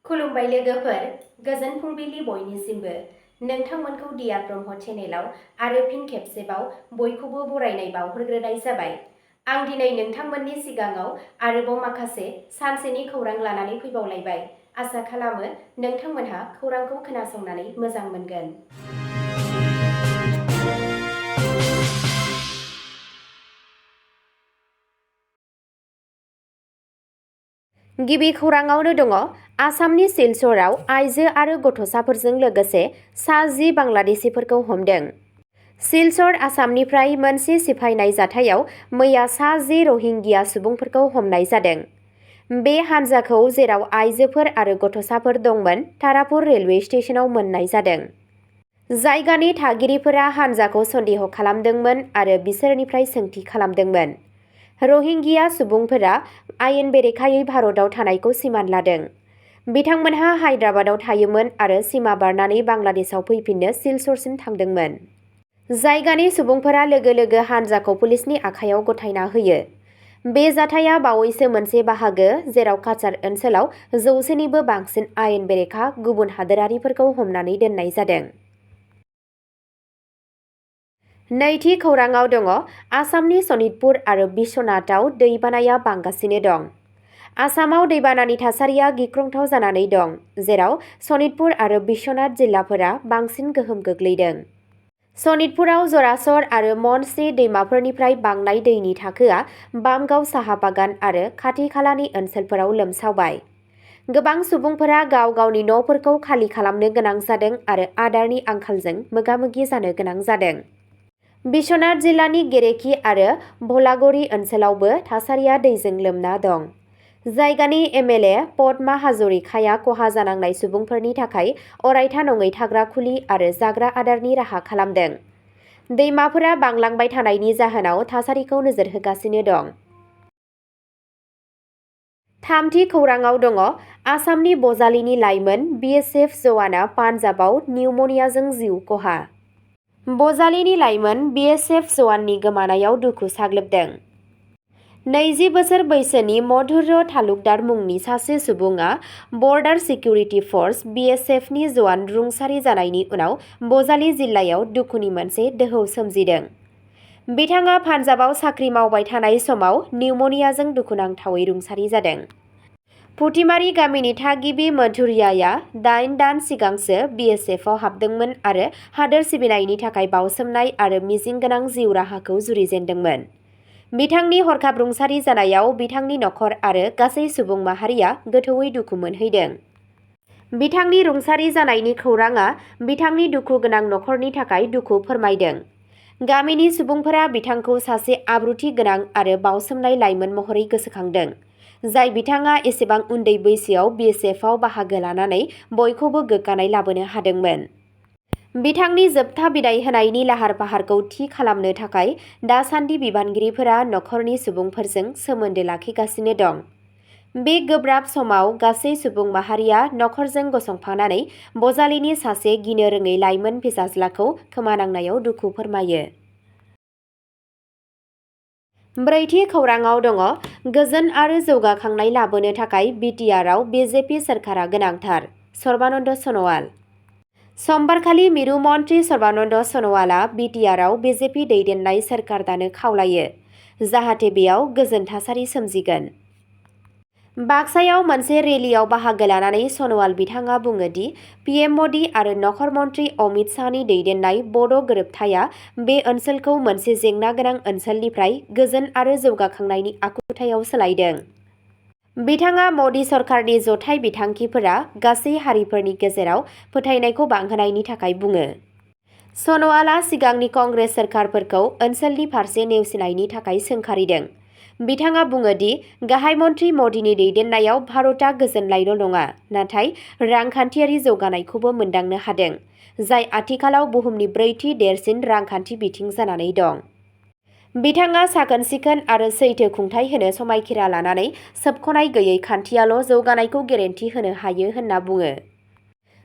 खुलुमबाय लोगोफोर, गोजोन फुंबिलि बयनिसिमबो। नोंथांमोनखौ डियार ब्रह्म चेनेलाव आरो फिन खेबसेबाव बयखौबो बरायनाय बावहरग्रोनाय जाबाय। आं दिनै नोंथांमोननि सिगाङाव आरोबाव माखासे सानसेनि खौरां लानानै फैबावलायबाय। आसा खालामो नोंथांमोनहा खौरांखौ खोनासंनानै मोजां मोनगोन। गिबि खौराङावनो दङ आसामनि सिलचराव आइजो आरो गथ'साफोरजों लोगोसे सा 10 बांलादेशिफोरखौ हमदों। सिलचर आसामनिफ्राय मोनसे सिफायनाय जाथायाव मैया सा 10 रहिंग्या सुबुंफोरखौ हमनाय जादों। बे हानजाखौ जेराव आइजोफोर आरो गथ'साफोर दंमोन तारापुर रेलवे स्टेशनाव मोननाय जादों। जायगानि थागिरिफोरा हानजाखौ सन्देह खालामदोंमोन आरो बिसोरनिफ्राय सोंथि खालामदोंमोन। रहिंग्या सुबुंफोरा आयेन बेरेखायै भारतआव थानायखौ सिमान लादों। बिथांमोनहा हायद्राबादाव थायोमोन आरो सिमा बारनानै बांलादेशआव फैफिननो सिलचरसिम थांदोंमोन। जायगानि सुबुंफोरा लोगो लोगो हानजाखौ पुलिसनि आखायाव गथायना होयो। बे जाथाया बावैसो मोनसे बाहागो जेराव काछार ओनसोलाव 100निबो बांसिन आयेन बेरेखा गुबुन हादोरारिफोरखौ हमनानै दोननाय जादों। नैथि खौराङाव दङ आसामनि सनितपुर आरो बिश्वनाथआव दैबानाया बांगासिनो दं। आसामाव दैबानानि थासारिया गिख्रंथाव जानानै दं, जेराव सनितपुर आरो बिश्वनाथ जिल्लाफोरा बांसिन गोहोम गोग्लैदों। सनितपुराव जरासर आरो मनस्रि दैमाफोरनिफ्राय बांनाय दैनि थाखोआ बामगाव साहा बागान आरो खाथि खालानि ओनसोलफोराव लोमसावबाय। गोबां सुबुंफोरा गाव गावनि न'फोरखौ खालि खालामनो गोनां जादों आरो आदारनि आंखालजों मोगा-मोगि जानो गोनां जादों। बिश्वनाथ जिल्लानि गेरेखि आरो भलागरी ओनसोलावबो थासारिया दैजों लोमना दं। जायगानि एमएलए पद्मा हाजरिकाया खहा जानांनाय सुबुंफोरनि थाखाय अरायथा नङै थाग्रा खुलि आरो जाग्रा आदारनि राहा खालामदों। दैमाफोरा बांलांबाय थानायनि जाहोनाव थासारिखौ नोजोर होगासिनो दं। थामथि खौराङाव दङ आसामनि बजालिनि लाइमोन बिएसएफ जवाना पान्जाबाव निउमनियाजों जिउ खहा। बजालिनि लाइमोन बिएसएफ जवाननि गोमानायाव दुखु साग्लोबदों। 20 बोसोर बैसोनि मधुर्य तालुकदार मुंनि सासे सुबुङा बर्डार सिकिउरिटि फर्स बिएसएफनि जवान रुंसारि जानायनि उनाव बजालि जिल्लायाव दुखुनि मोनसे दोहौ सोमजिदों। बिथाङा पान्जाबाव साख्रि मावबाय थानाय समाव निउमनियाजों दुखुनांथावै रुंसारि जादों। फुथिमारि गामिनि थागिबि मधुर्याया 8 दान सिगांसो बिएसएफआव हाबदोंमोन आरो हादोर सिबिनायनि थाखाय बावसोमनाय आरो मिजिं गोनां जिउ राहाखौ जुरिजेनदोंमोन। बिथांनि हरखाब रुंसारि जानायाव बिथांनि नखर आरो गासै सुबुं माहारिया गोथौवै दुखु मोनहैदों। बिथांनि रुंसारि जानायनि खौराङा बिथांनि दुखु गोनां नखरनि थाखाय दुखु फोरमायदों। गामिनि सुबुंफोरा बिथांखौ सासे आब्रुथि गोनां आरो बावसोमनाय लाइमोन महरै गोसोखांदों, जाय बिथाङा एसेबां उन्दै बैसोआव बिएसएफआव बाहागो लानानै बयखौबो गोग्गानाय लाबोनो हादोंमोन। बिथांनि जोबथा बिदाय होनायनि लाहार-फाहारखौ थि खालामनो थाखाय दासान्दि बिबानगिरिफोरा नखरनि सुबुंफोरजों सोमोन्दो लाखिगासिनो दं। बे गोब्राब समाव गासै सुबुं माहारिया नखरजों गसंफानानै बजालिनि सासे गिनो रोङै लाइमोन फिसाज्लाखौ खोमानांनायाव दुखु फोरमायो। ब्रैथि खौराङाव दङ गोजोन आरो जौगाखांनाय लाबोनो थाखाय बिटिआरआव बिजेपि सोरखारा गोनांथार। सर्बानन्द सन'वाल। समबारखालि मिरु मन्त्रि सर्बानन्द सन'वालआ बिटिआरआव बिजेपि दैदेननाय सोरखार दानो खावलायो, जाहाथे बेयाव गोजोन थासारि सोमजिगोन। बाक्सायाव मोनसे रेलियाव बाहागो लानानै सन'वाल बिथाङा बुङो दि पिएम मदि आरो नखर मन्त्रि अमित शाहनि दैदेननाय बड' गोरोबथाया बे ओनसोलखौ मोनसे जेंना गोनां ओनसोलनिफ्राय गोजोन आरो जौगाखांनायनि आखुथायाव सोलायदों। बिथाङा मदि सरकारनि जथाय बिथांखिफोरा गासै हारिफोरनि गेजेराव फोथायनायखौ बांहोनायनि थाखाय बुङो। सन'वालआ सिगांनि कंग्रेस सोरखारफोरखौ ओनसोलनि फारसे नेवसिनायनि थाखाय सोंखारिदों। बिथाङा बुङो दि गाहाय मन्त्रि मदिनि दैदेननायाव भारतआ गोजोनलायल' नङा, नाथाय रांखान्थियारि जौगानायखौबो मोनदांनो हादों, जाय आथिखालाव बुहुमनि ब्रैथि देरसिन रांखान्थि बिथिं जानानै दं। बिथाङा साखोन-सिखोन आरो सैथो खुंथाय होनो समायखिरा लानानै सोबख'नाय गैयै खान्थियाल' जौगानायखौ गेरेन्टि होनो हायो होनना बुङो।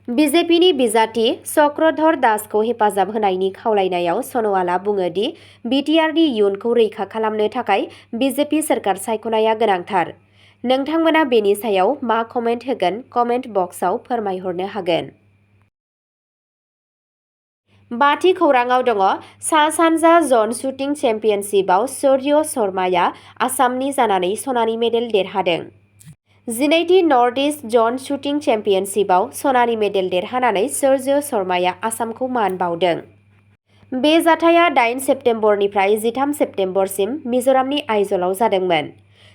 बिजेपिनि बिजाथि चक्रधर दासखौ हेफाजाब होनायनि खावलायनायाव सन'वालआ बुङो दि बिटिआरनि इयुनखौ रैखा खालामनो थाखाय बिजेपि सोरखार सायख'नाया गोनांथार। नोंथांमोना बेनि सायाव मा कमेन्ट होगोन कमेन्ट बक्सआव फोरमायहरनो हागोन। बाथि खौराङाव दङ सा-सानजा जन शुटिं चेम्पियनशिपआव सूर्य शर्माया आसामनि जानानै सनानि मेडेल देरहादों। 12थि नर्थ इस्ट जन शुटिं चेम्पियनशिपआव सनानि मेडेल देरहानानै सूर्य शर्माया आसामखौ मान बाउदों। बे जाथाया 8 सेप्तेम्बरनिफ्राय 13 सेप्तेम्बरसिम मिज'रामनि आइजलाव जादोंमोन।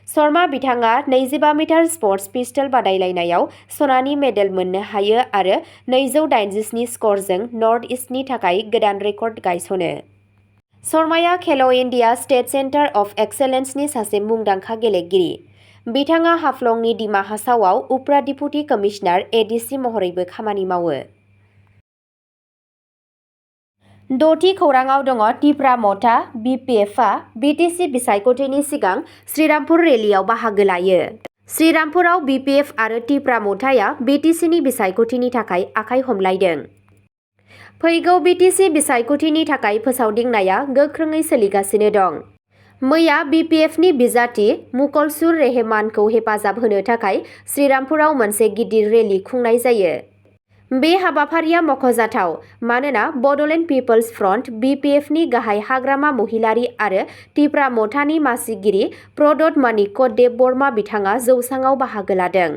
शर्मा बिथाङा 25 मिटार स्पर्ट्स पिस्टल बादायलायनायाव सनानि मेडेल मोननो हायो आरो 287 स्करजों नर्थ इस्टनि थाखाय गोदान रेकर्ड गायसनो। शर्माया खेल' इन्डिया स्टेट सेन्टार अफ एक्सेलेन्सनि सासे मुंदांखा गेलेगिरि। बिथाङा हाफ्लंनि डिमा हासावआव उफ्रा डिपुटि कमिशनार एडिसि महरैबो खामानि मावो। 6थि खौराङाव दङ तिप्रा मथा बिपिएफआ बिटिसि बिसायख'थिनि सिगां श्रीरामपुर रेलियाव बाहागो लायो। श्रीरामपुराव बिपिएफ आरो तिप्रा मथाया बिटिसिनि बिसायख'थिनि थाखाय आखाइ हमलायदों। फैगौ बिटिसि बिसायख'थिनि थाखाय फोसावदिंनाया गोख्रोङै सोलिगासिनो दं। मैया बिपिएफनि बिजाथि मुकलसुर रेहमानखौ हेफाजाब होनो थाखाय श्रीरामपुराव मोनसे गिदिर रेलि खुंनाय जायो। बे हाबाफारिया मख'जाथाव मानोना बड'लेण्ड पिपल्स फ्रन्ट बिपिएफनि गाहाय हाग्रामा महिलारि आरो तिप्रा मथानि मासिगिरि प्रदत माणिक्य देब बर्मा बिथाङा जौसाङाव बाहागो लादों।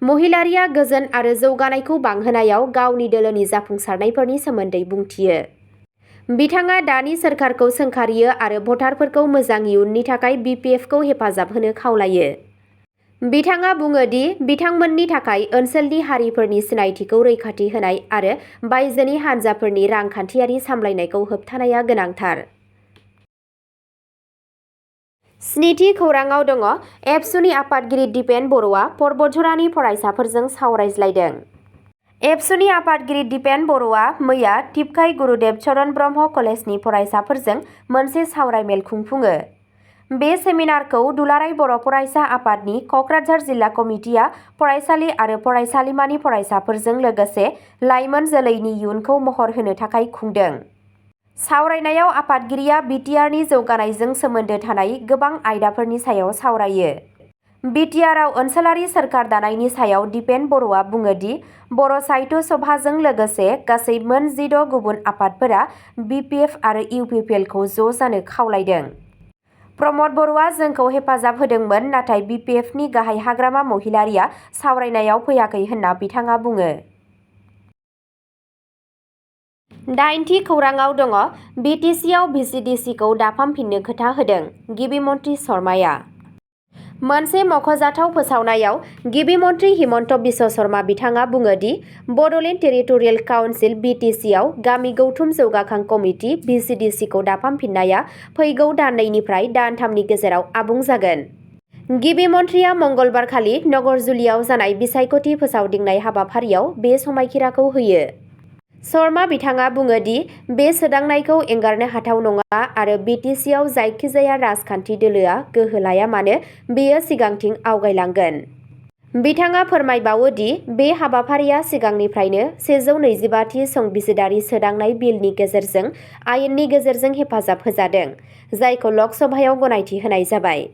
महिलारिया गोजोन आरो जौगानायखौ बांहोनायाव गावनि दोलोनि जाफुंसारनायफोरनि सोमोन्दै बुंथियो। बिथाङा दानि सोरखारखौ सोंखारियो आरो भटारफोरखौ मोजां इयुननि थाखाय बिपिएफखौ हेफाजाब होनो खावलायो। बिथाङा बुङो दि बिथांमोननि थाखाय ओनसोलनि हारिफोरनि सिनायथिखौ रैखाथि होनाय आरो बायजोनि हान्जाफोरनि रांखान्थियारि सामलायनायखौ होबथानाया गोनांथार। 7थि खौराङाव दङ एबसुनि आफादगिरि दिपेन बर'आ पर्बतझरानि फरायसाफोरजों सावरायज्लायदों। एबसुनि आफादगिरि दिपेन बर'आ मैया टिपकाइ गुरुदेव चरण ब्रह्म कलेजनि फरायसाफोरजों मोनसे सावरायमेल खुंफुङो। बे सेमिनारखौ दुलाराय बर' फरायसा आफादनि क'क्राझार जिल्ला कमिटिया फरायसालि आरो फरायसालिमानि फरायसाफोरजों लोगोसे लाइमोन जोलैनि इयुनखौ महर होनो थाखाय खुंदों। सावरायनायाव आफादगिरिया बिटिआरनि जौगानायजों सोमोन्दो थानाय गोबां आयदाफोरनि सायाव सावरायो। बिटिआरआव ओनसोलारि सोरखार दानायनि सायाव दिपेन बर'आ बुङो दि बर' साहित्य सभाजों लोगोसे गासै मोन 16 गुबुन आफादफोरा बिपिएफ आरो इउपिपिएलखौ ज' जानो खावलायदों। प्रमद बर'आ जोंखौ हेफाजाब होदोंमोन नाथाय बिपिएफनि गाहाय हाग्रामा महिलारिया सावरायनायाव फैयाखै होनना बिथाङा बुङो। 8थि खौराङाव दङ बिटिसिआव भिसिडिसिखौ दाफामफिननो खोथा होदों गिबि मन्थ्रि शर्माया। मोनसे मख'जाथाव फोसावनायाव गिबि मन्थ्रि हिमन्त बिश्व शर्मा बिथाङा बुङो दि बड'लेण्ड टेरिटरियेल काउन्सिल बिटिसिआव गामि गौथुम जौगाखां कमिटि भिसिडिसिखौ दाफामफिननाया फैगौ दान 2निफ्राय दान 3नि गेजेराव आबुं जागोन। गिबि मन्थ्रिया मंगलबारखालि नगरजुलियाव जानाय बिसायख'थि फोसावदिंनाय हाबाफारियाव बे समायखिराखौ होयो। शर्मा बिथाङा बुङो दि बे सोदांनायखौ एंगारनो हाथाव नङा आरो बिटिसिआव जायखिजाया राजखान्थि दोलोआ गोहो लाया मानो बेयो सिगांथिं आवगायलांगोन। बिथाङा फोरमायबावो दि बे हाबाफारिया सिगांनिफ्रायनो 125थि संबिजिदारि सोदांनाय बिलनि गेजेरजों आयेननि गेजेरजों हेफाजाब होजादों, जायखौ लकसभायाव गनायथि होनाय जाबाय।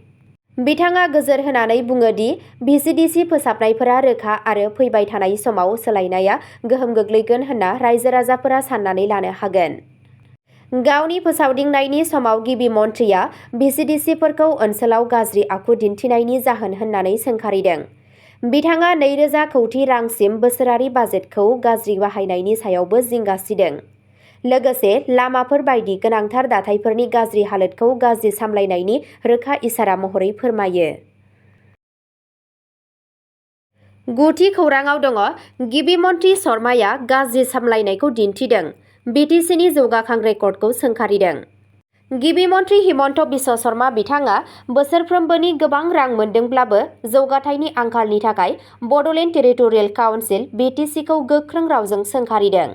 बिथाङा गोजोर होनानै बुङो दि भिसिडिसि फोसाबनायफोरा रोखा आरो फैबाय थानाय समाव सोलायनाया गोहोम गोग्लैगोन होनना रायजो-राजाफोरा साननानै लानो हागोन। गावनि फोसावदिंनायनि समाव गिबि मन्थ्रिया भिसिडिसिफोरखौ ओनसोलाव गाज्रि आखु दिन्थिनायनि जाहोन होननानै सोंखारिदों। बिथाङा 2,000 कौटि रांसिम बोसोरारि बाजेटखौ गाज्रि बाहायनायनि सायावबो जिंगा सिदों। लोगोसे लामाफोर बायदि गोनांथार दाथायफोरनि गाज्रि हालोदखौ गाज्रि सामलायनायनि रोखा इसारा महरै फोरमायो। 9थि खौराङाव दङ गिबि मन्थ्रि शर्माया गाज्रि सामलायनायखौ दिन्थिदों, बिटिसिनि जौगाखां रेकर्डखौ सोंखारिदों। गिबि मन्थ्रि हिमन्त बिश्व शर्मा बिथाङा बोसोरफ्रोमबोनि गोबां रां मोनदोंब्लाबो जौगाथायनि आंखालनि थाखाय बड'लेण्ड टेरिटरियेल काउन्सिल बिटिसिखौ गोख्रों रावजों सोंखारिदों।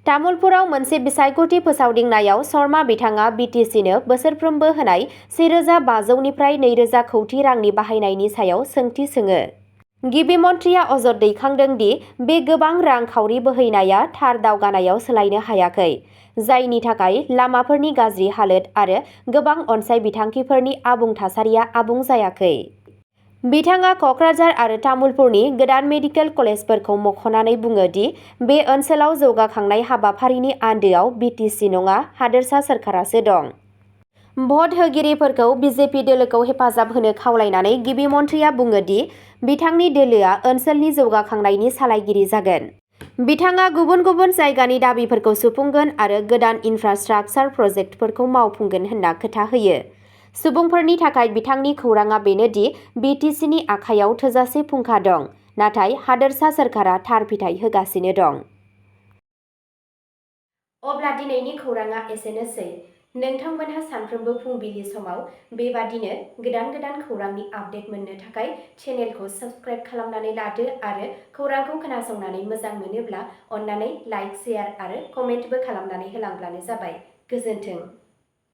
तामुलपुराव मोनसे बिसायख'थि फोसावदिंनायाव शर्मा बिथाङा बिटिसिनो बोसोरफ्रोमबो होनाय 1,500 निफ्राय 2,000 कौटि रांनि बाहायनायनि सायाव सोंथि सोङो। गिबि मन्थ्रिया अजद दैखांदों दि बे गोबां रां खावरि बोहैनाया थार दावगानायाव सोलायनो हायाखै, जायनि थाखाय लामाफोरनि गाज्रि हालोद आरो गोबां अनसाय बिथांखिफोरनि आबुं थासारिया आबुं जायाखै। बिथाङा क'क्राझार आरो तामुलपुरनि गोदान मेडिकेल कलेजफोरखौ मख'नानै बुङो दि बे ओनसोलाव जौगाखांनाय हाबाफारिनि आन्दोआव बिटिसि नङा हादोरसा सोरखारासो दं। भट होगिरिफोरखौ बिजेपि दोलोखौ हेफाजाब होनो खावलायनानै गिबि मन्थ्रिया बुङो दि बिथांनि दोलोआ ओनसोलनि जौगाखांनायनि सालायगिरि जागोन। बिथाङा गुबुन गुबुन जायगानि दाबिफोरखौ सुफुंगोन आरो गोदान इनफ्रास्ट्राक्चार प्रजेक्टफोरखौ मावफुंगोन होनना खोथा होयो। सुबुंफोरनि थाखाय बिथांनि खौराङा बेनो दि बिटिसिनि आखायाव थोजासे फुंखा दं, नाथाय हादोरसा सोरखारा थार फिथाय होगासिनो दं। अब्ला दिनैनि खौराङा एसेनोसै। नोंथांमोनहा सानफ्रोमबो फुंबिलि समाव बेबादिनो गोदान खौरांनि आपडेट मोननो थाखाय चेनेलखौ साबस्क्राइब खालामनानै लादो आरो खौरांखौ खोनासंनानै मोजां मोनोब्ला अन्नानै लाइक, शेयार आरो कमेन्टबो खालामनानै होलांब्लानो जाबाय। गोजोन्थों।